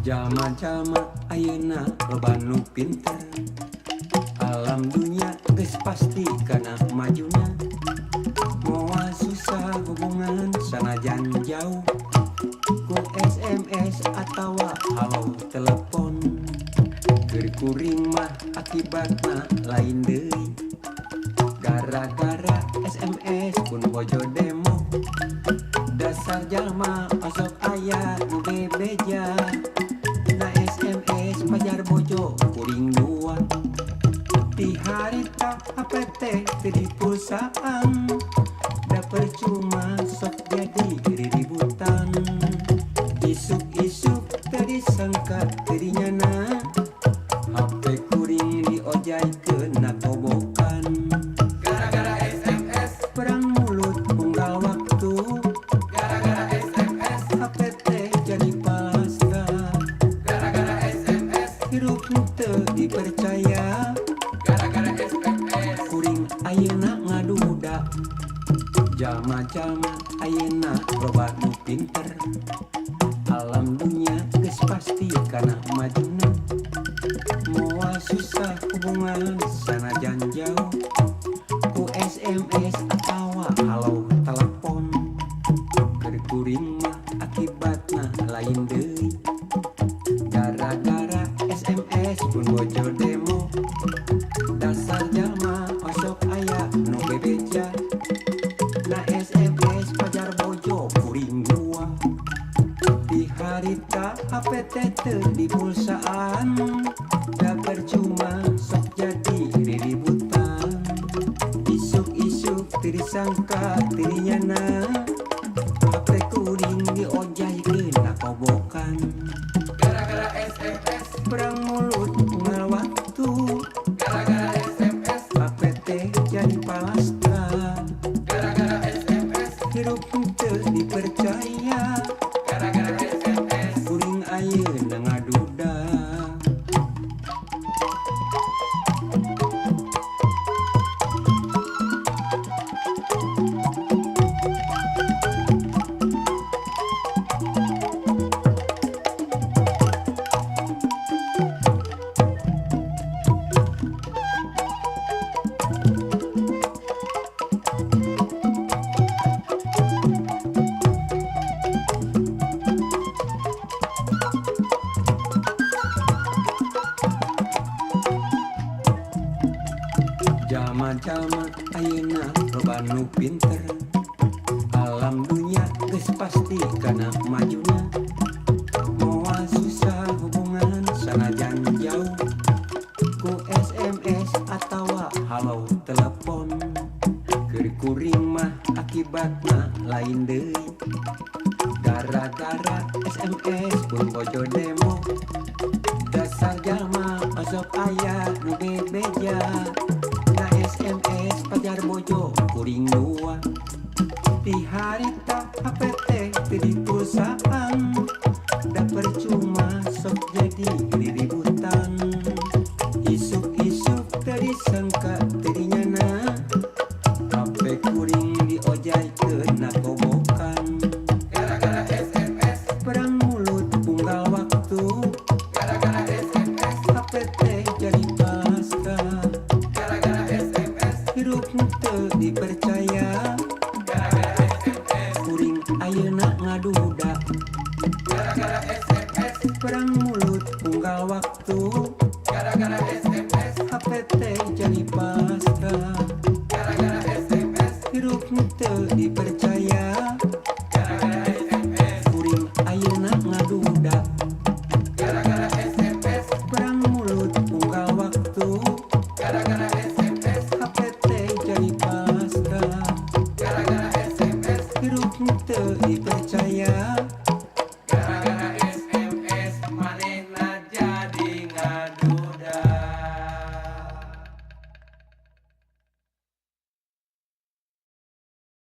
Jalma-jalma ayeuna loba nu pinter, alam dunya geus pasti kana majuna. Moal susah hubungan sanajan jauh, ku SMS atawa halo telepon. Keur kuring mah akibatna lain deui, gara-gara SMS pun bojo demo. Dasar jalma osok aya nu bebeja, na SMS pajar bojo kuring dua. Di harita HP teh teu dipulsaan, da percuma sok jadi riributan. Isuk-isuk teu disangka teu dinyana, HP kuring diojaykeun na kobokan. Gara-gara SMS, Perang mulut unggal waktu, gara-gara SMS, HP teh jadi pasrah. gara-gara SMS, Hirup teu dipercaya, gara-gara SMS, kuring ayeuna ngaduda. Jalma-jalma ayeuna loba nu pinter, alam dunya geus pasti kana majuna. Moal susah hubungan sanajan jauh, ku SMS atawa halo telepon. Keur kuring mah akibatna lain deui, gara-gara SMS pun bojo demo. Dasar jalma osok aya nu bebeja, na SMS pajar bojo kuring dua. Di harita HP teh teu dipulsaan, da percuma sok jadi riributan. Isuk-isuk teu disangka teu dinyana, HP kuring diojaykeun na kobokan. Gara-gara SMS, Perang mulut unggal waktu, gara-gara SMS, HP teh jadi palastra. Gara-gara SMS, Hirup teu dipercaya, gara-gara SMS, kuring ayeuna ngaduda. Jalma-jalma ayeuna loba nu pinter, alam dunya geus pasti kana majuna. Moal susah hubungan sanajan jauh, ku SMS atawa halo telepon. Keur kuring mah akibatna lain deui, gara-gara SMS pun bojo demo. Dasar jalma osok aya nu bebeja, na SMS pajar bojo kuring dua. Di harita HP teh teu dipulsaan, da percuma sok jadi riributan. Isuk-isuk teu disangka teu dinyana, HP kuring diojaykeun na kobokan. Gara-gara SMS, Perang mulut unggal waktu, gara-gara SMS, HP teh jadi pasrah. Gara-gara SMS, Hirup teu dipercaya, gara-gara SMS, kuring ayeuna ngaduda. Gara-gara SMS, Perang mulut unggal waktu, gara-gara SMS, HP teh jadi pasrah. Gara-gara SMS, Hirup teu dipercaya, gara-gara SMS, kuring ayeuna ngaduda. Gara-gara SMS, Perang mulut unggal waktu, gara-gara